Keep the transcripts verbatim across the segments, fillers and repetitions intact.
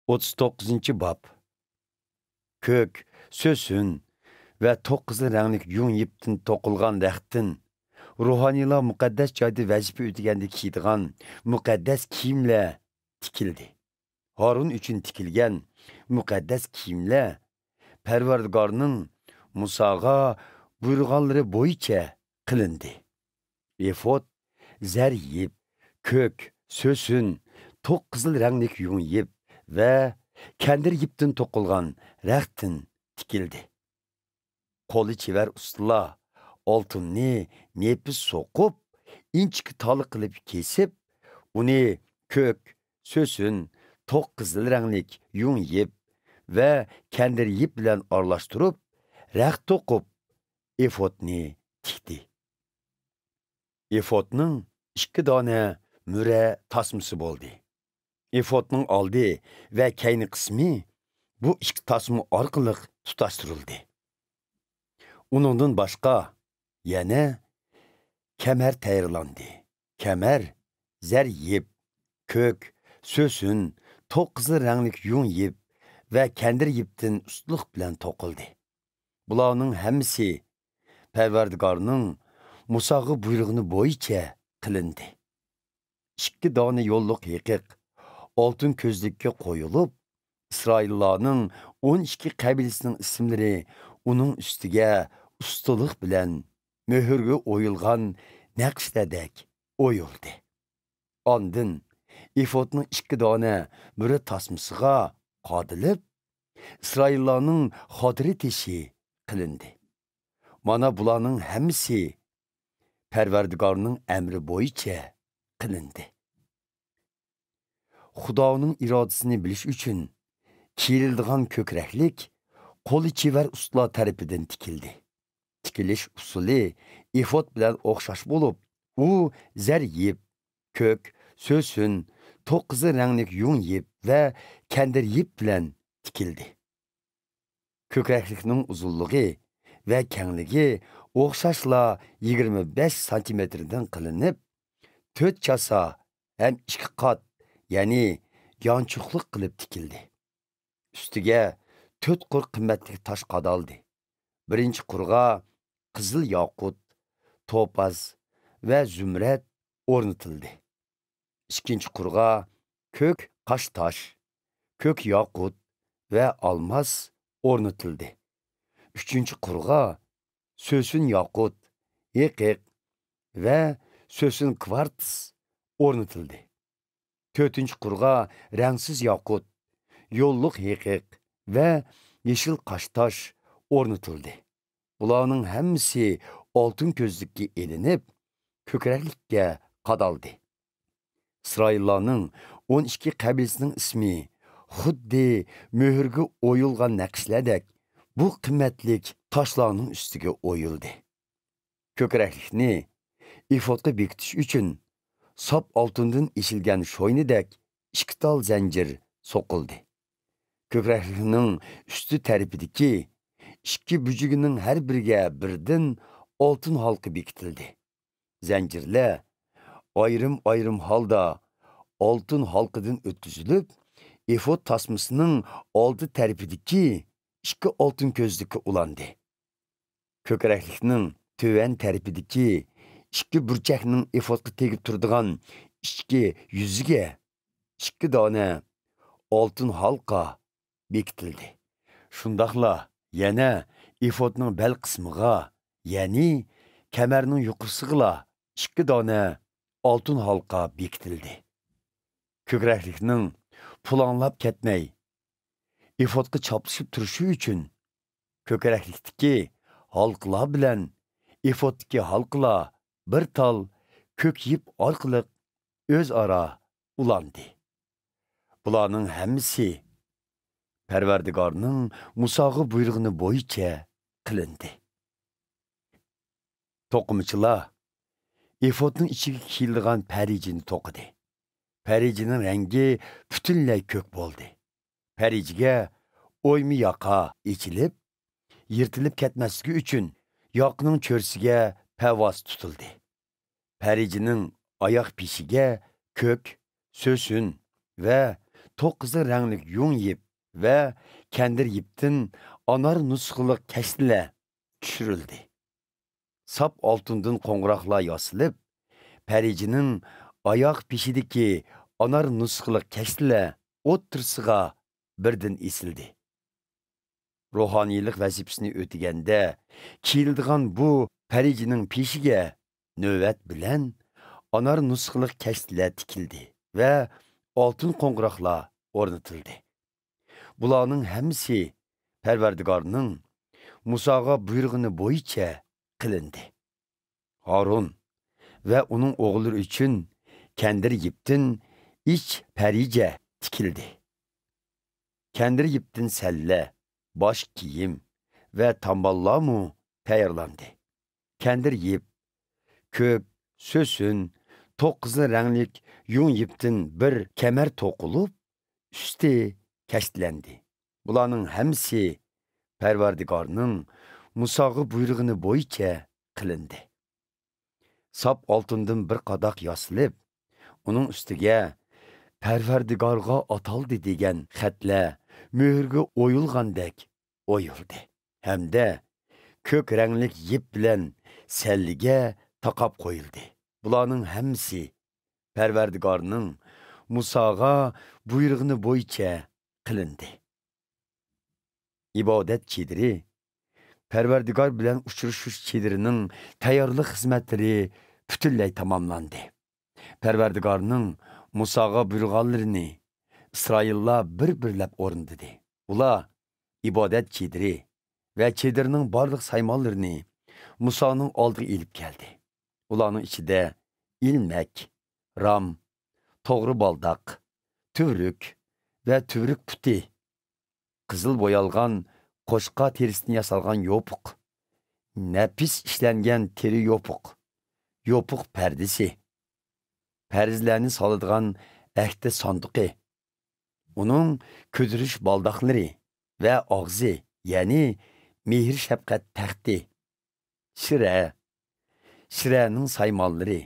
ئوتتۇز توققۇزىنچى باب. كۆك، سۆسۈن ۋە توق قىزىل رەڭلىك يۇڭ يىپتىن توقۇلغان رەختتىن روھانىيلار مۇقەددەس جايدا ۋەزىپە ئۆتىگەندە كىيىدىغان مۇقەددەس كىيىملەر تىكىلدى. ھارۇن ئۈچۈن تىكىلگەن مۇقەددەس كىيىملەر پەرۋەردىگارنىڭ مۇساغا بۇيرۇغانلىرى بويىچە قىلىندى. ئېفود زەر يىپ، كۆك، سۆسۈن، توق قىزىل رەڭلىك يۇڭ يىپ ۋە كەندىر يىپتىن توقۇلغان رەختتىن تىكىلدى. قولى چېۋەر ئۇستىلار ئالتۇننى نېپىز سوقۇپ، ئىنچىكە تال قىلىپ كېسىپ، ئۇنى كۆك، سۆسۈن، توق قىزىل رەڭلىك يۇڭ يىپ ۋە كەندىر يىپ بىلەن ئارىلاشتۇرۇپ، رەخت توقۇپ، ئېفودنى تىكتى. ئېفودنىڭ ئىككى دانە مۈرە تاسمىسى بولدى. ئېفودنىڭ ئالدى ۋە كەينى قىسمى بۇ ئىككى تاسما ئارقىلىق تۇتاشتۇرۇلدى. ئۇنىڭدىن باشقا يەنە كەمەر تەييارلاندى. كەمەر زەر يىپ، كۆك، سۆسۈن، توق قىزىل رەڭلىك يۇڭ يىپ ۋە كەندىر يىپتىن ئۇستىلىق بىلەن توقۇلدى. بۇلارنىڭ ھەممىسى پەرۋەردىگارنىڭ مۇساغا بۇيرۇغىنى بويىچە قىلىندى. ئىككى دانە يوللۇق ھېقىق ئالتۇن كۆزلۈككە قويۇلۇپ، ئىسرائىللارنىڭ ئون ئىككى قەبىلىسىنىڭ ئىسىملىرى ئۇنىڭ ئۈستىگە ئۇستىلىق بىلەن مۆھۈرگە ئويۇلغان نەقىشلەردەك ئويۇلدى. ئاندىن ئېفودنىڭ ئىككى دانە مۈرە تاسمىسىغا قادىلىپ، ئىسرائىللارنىڭ خاتىرە تېشى قىلىندى. مانا بۇلارنىڭ ھەممىسى پەرۋەردىگارنىڭ ئەمرى بويىچە قىلىندى. خۇدانىڭ ئىرادىسىنى بىلىش ئۈچۈن كىيىلىدىغان كۆكرەكلىك قولى چېۋەر ئۇستىلار تەرىپىدىن تىكىلدى. تىكىلىش ئۇسۇلى ئېفود بىلەن ئوخشاش بولۇپ، ئۇ زەر يىپ، كۆك، سۆسۈن، توق قىزىل رەڭلىك يۇڭ يىپ ۋە كەندىر يىپ بىلەن تىكىلدى. كۆكرەكلىكنىڭ ئۇزۇنلۇقى ۋە كەڭلىكى ئوخشاشلا يىگىرمە بەش سانتىمېتىردىن قىلىنىپ، تۆت چاسا ھەم ئىككى قات، يەنى يانچۇقلۇق قىلىپ تىكىلدى. ئۈستىگە تۆت قۇر قىممەتلىك تاش قادالدى. بىرىنچى قۇرغا قىزىل ياقۇت، توپاز ۋە زۇمرەت ئورنىتىلدى. ئىككىنچى قۇرغا كۆك قاشتاش، كۆك ياقۇت ۋە ئالماس ئورنىتىلدى. ئۈچىنچى قۇرغا سۆسۈن ياقۇت، ھېقىق ۋە سۆسۈن كۋارتس ئورنىتىلدى. تۆتىنچى قۇرغا رەڭسىز ياقۇت، يوللۇق ھېقىق ۋە يېشىل قاشتاش ئورنىتىلدى. بۇلارنىڭ ھەممىسى ئالتۇن كۆزلۈككە ئېلىنىپ، كۆكرەكلىككە قادالدى. ئىسرائىللارنىڭ ئون ئىككى قەبىلىسىنىڭ ئىسمى خۇددى مۆھۈرگە ئويۇلغان نەقىشلەردەك بۇ قىممەتلىك تاشلارنىڭ ئۈستىگە ئويۇلدى. كۆكرەكلىكنى ئېفودقا بېكىتىش ئۈچۈن ساپ ئالتۇندىن ئېشىلگەن شوينىدەك ئىككى تال زەنجىر سوقۇلدى. كۆكرەكلىكنىڭ ئۈستى تەرىپىدىكى ئىككى بۇجىگىنىڭ ھەر بىرىگە بىردىن ئالتۇن ھالقا بېكىتىلدى. زەنجىرلەر ئايرىم-ئايرىم ھالدا ئالتۇن ھالقىدىن ئۆتكۈزۈلۈپ، ئېفود تاسمىسىنىڭ ئالدى تەرىپىدىكى ئىككى ئالتۇن كۆزلۈككە ئۇلاندى. كۆكرەكلىكنىڭ تۆۋەن تەرىپىدىكى ئىككى بۇرچەكنىڭ ئېفودقا تېگىپ تۇرىدىغان ئىچكى يۈزىگە ئىككى دانە ئالتۇن ھالقا بېكىتىلدى. شۇنداقلا يەنە ئېفودنىڭ بەل قىسمىغا، يەنى كەمەرنىڭ يۇقىرىسىغىلا ئىككى دانە ئالتۇن ھالقا بېكىتىلدى. كۆكرەكلىكنىڭ پۇلاڭلاپ كەتمەي، ئېفودقا چاپلىشىپ تۇرۇشى ئۈچۈن، كۆكرەكلىكتىكى ھالقىلار بىلەن ئېفودتىكى ھالقىلار بىر تال كۆك يىپ ئارقىلىق ئۆزئارا ئۇلاندى. بۇلارنىڭ ھەممىسى پەرۋەردىگارنىڭ مۇساغا بۇيرۇغىنى بويىچە قىلىندى. توقۇمىچىلار ئېفودنىڭ ئىچىگە كىيىلىدىغان پەرىجىنى توقۇدى. پەرىجىنىڭ رەڭگى پۈتۈنلەي كۆك بولدى. پەرىجىگە ئويما ياقا ئېچىلىپ، يىرتىلىپ كەتمەسلىكى ئۈچۈن ياقىنىڭ چۆرىسىگە پەۋاسى تۇتۇلدى. پەرىجىنىڭ ئاياغ پېشىگە كۆك، سۆسۈن ۋە توققۇز رەڭلىك يۇڭ يىپ ۋە كەندىر يىپتىن ئانار نۇسخىلىق كەشتىلەر چۈشۈرۈلدى. ساپ ئالتۇندىن قوڭغۇراقلار ياسىلىپ، پەرىجىنىڭ ئاياغ پېشىدىكى ئانار نۇسخىلىق كەشتىلەر ئوتتۇرىسىغا بىردىن ئېسىلدى. روھانىيلىق ۋەزىپىسىنى ئۆتىگەندە كىيىلىدىغان بۇ پەرىجىنىڭ پېشىگە نۆۋەت بىلەن ئانار نۇسخىلىق كەشتىلەر تىكىلدى ۋە ئالتۇن قوڭغۇراقلار ئورنىتىلدى. بۇلارنىڭ ھەممىسى پەرۋەردىگارنىڭ مۇساغا بۇيرۇغىنى بويىچە قىلىندى. ھارۇن ۋە ئۇنىڭ ئوغۇللىرى ئۈچۈن كەندىر يىپتىن ئىچ پەرىجە تىكىلدى. كەندىر يىپتىن سەللە، باش كىيىم ۋە تامباللارمۇ تەييارلاندى. كەندىر يىپ، كۆك، سۆسۈن، توققۇز رەڭلىك يۇڭ يىپتىن بىر كەمەر توقۇلۇپ، ئۈستى كەشتلەندى. بۇلارنىڭ ھەممىسى پەرۋەردىگارنىڭ مۇساغا بۇيرۇغىنى بويىچە قىلىندى. ساپ ئالتۇندىن بىر قاداق ياسىلىپ، ئۇنىڭ ئۈستىگە «پەرۋەردىگارغا ئاتالدى» دېگەن خەتلەر مۆھۈرگە ئويۇلغاندەك ئويۇلدى ھەمدە كۆك رەڭلىك يىپ بىلەن سەللىگە تاقاپ قويۇلدى. بۇلارنىڭ ھەممىسى پەرۋەردىگارنىڭ مۇساغا بۇيرۇغىنى بويىچە قىلىندى. ئىبادەت چېدىرى، پەرۋەردىگار بىلەن ئۇچرىشىش چېدىرىنىڭ تەييارلىق خىزمەتلىرى پۈتۈنلەي تاماملاندى. پەرۋەردىگارنىڭ مۇساغا بۇيرۇغانلىرىنى ئىسرائىللار بىر-بىرلەپ ئورۇندىدى. ئۇلار ئىبادەت چېدىرى ۋە چېدىرنىڭ بارلىق سايمانلىرىنى مۇسانىڭ ئالدىغا ئېلىپ كەلدى. ئۇلارنىڭ ئىچىدە ئىلمەك، رام، توغرا بالداق، تۈۋرۈك ۋە تۈۋرۈك پۇتى، قىزىل بويالغان قوچقار تېرىسىدىن ياسالغان يوپۇق، نەپىس ئىشلەنگەن تېرە يوپۇق، يوپۇق پەردىسى، پەرىزلەرنى سالىدىغان ئەھدى ساندۇقى، ئۇنىڭ كۆتۈرۈش بالداقلىرى ۋە ئاغزى، يەنى مېھىر-شەپقەت تەختى، شىرە، شىرەنىڭ سايمانلىرى،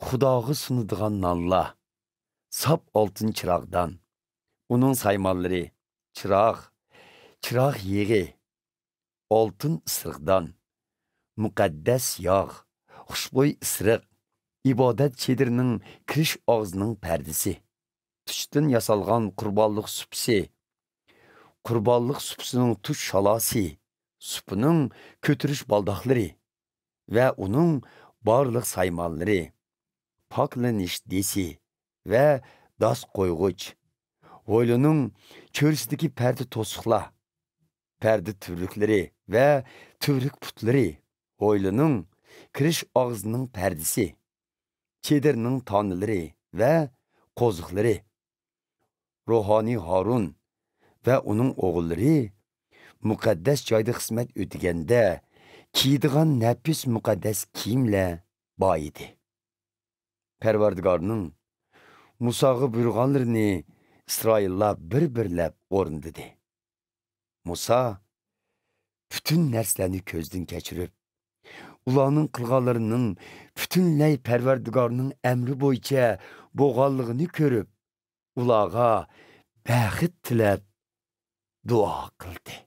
خۇداغا سۇنىدىغان نانلار، ساپ ئالتۇن چىراغدان، ئۇنىڭ سايمانلىرى، چىراغ، چىراغ يېغى، ئالتۇن ئىسرىقدان، مۇقەددەس ياغ، خۇشبۇي ئىسرىق، ئىبادەت چېدىرىنىڭ كىرىش ئاغزىنىڭ پەردىسى، تۇشتىن ياسالغان قۇربانلىق سۇپىسى، قۇربانلىق سۇپىسىنىڭ تۇش شالاسى، سۇپىنىڭ كۆتۈرۈش بالداقلىرى ۋە ئۇنىڭ بارلىق سايمانلىرى، پاكلىنىش دېسى ۋە داس قويغۇچ، ھويلىنىڭ چۆرىسىدىكى پەردە توسۇقلار، پەردە تۈۋرۈكلىرى ۋە تۈۋرۈك پۇتلىرى، ھويلىنىڭ كىرىش ئاغزىنىڭ پەردىسى، چېدىرنىڭ تانىلىرى ۋە قوزۇقلىرى. روھانىي ھارۇن ۋە ئۇنىڭ ئوغۇللىرى مۇقەددەس جايدا خىزمەت ئۆتىگەندە كىيىدىغان نەپىس مۇقەددەس كىيىملەر بار ئىدى. پەرۋەردىگارنىڭ مۇساغا بۇيرۇغانلىرىنى ئىسرائىللار بىر-بىرلەپ ئورۇندىدى. مۇسا پۈتۈن نەرسىلەرنى كۆزدىن كەچۈرۈپ، ئۇلارنىڭ قىلغانلىرىنىڭ پۈتۈنلەي پەرۋەردىگارنىڭ ئەمرى بويىچە بولغانلىقىنى كۆرۈپ، ئۇلارغا بەخت تىلەپ دۇئا قىلدى.